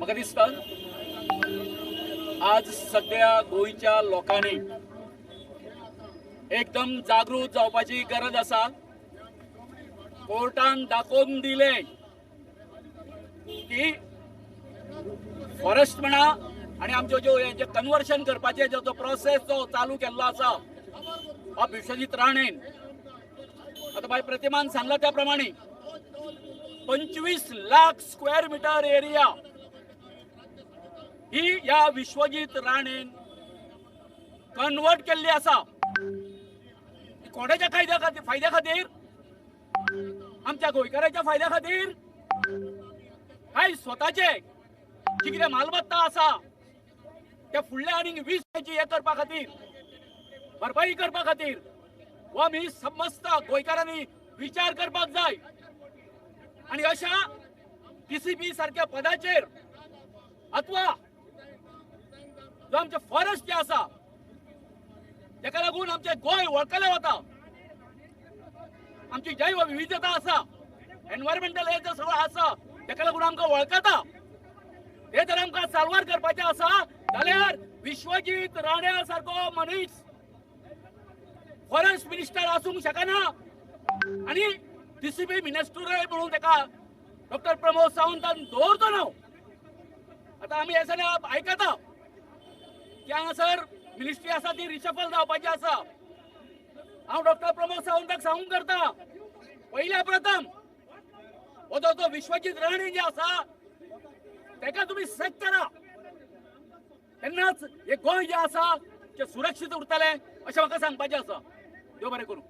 म्हाका दिसता आज सगळ्या गोंयच्या लोकांनी एकदम जागृत जावपाची गरज आसा. कोर्टान दाखोवन दिलें की फॉरेस्ट म्हणा आनी आमच्यो ज्यो जे कन्वर्शन करपाचे जो प्रोसेस जो चालू केल्लो आसा हो विश्वजीत राणेन आतां बाय प्रतिमान सांगला त्या प्रमाणे 25 लाख स्क्वेअर मिटर एरिया ही ह्या विश्वजीत राणेन कन्वर्ट केल्ली आसा. कोणाच्या कायद्या खातीर, फायद्या खातीर, आमच्या गोंयकारांच्या फायद्या खातीर काय स्वताचे जी कितें मालमत्ता आसा त्या फुडल्या आनीक 20 हे करपा खातीर, भरपाई करपा खातीर हो आमी समस्त गोंयकारांनी विचार करपाक जाय. आनी अशा DCP सारक्या पदाचेर अथवा जो आमचे फॉरेस्ट जे आसा तेका लागून आमचें गोंय वळखलें वता, आमची जैव विविधता आसा, एनवायरमेंटल हे जे सगळं आसा तेका लागून आमकां वळखता. हे जर आमकां साल्वार करपाचें आसा जाल्यार विश्वजीत राणे सारको मनीस फॉरेस्ट मिनिस्टर आसूंक शकना आनी DCP मिनिस्टरूय म्हणून तेका डॉक्टर प्रमोद सावंतान दवरचो ना. आतां आमी हे सगळें आयकता की हांगासर मिनिस्ट्री आसा ती रिशफल जावपाची आसा. हांव डॉक्टर प्रमोद सावंताक सांगूंक करता, पयल्या प्रथम हो जो विश्वजीत राणे जे आसा तेका तुमी सेट करा, तेन्नाच हे गोंय जें आसा तें सुरक्षीत उरतलें अशें म्हाका सांगपाचें आसा. देव बरें करूं.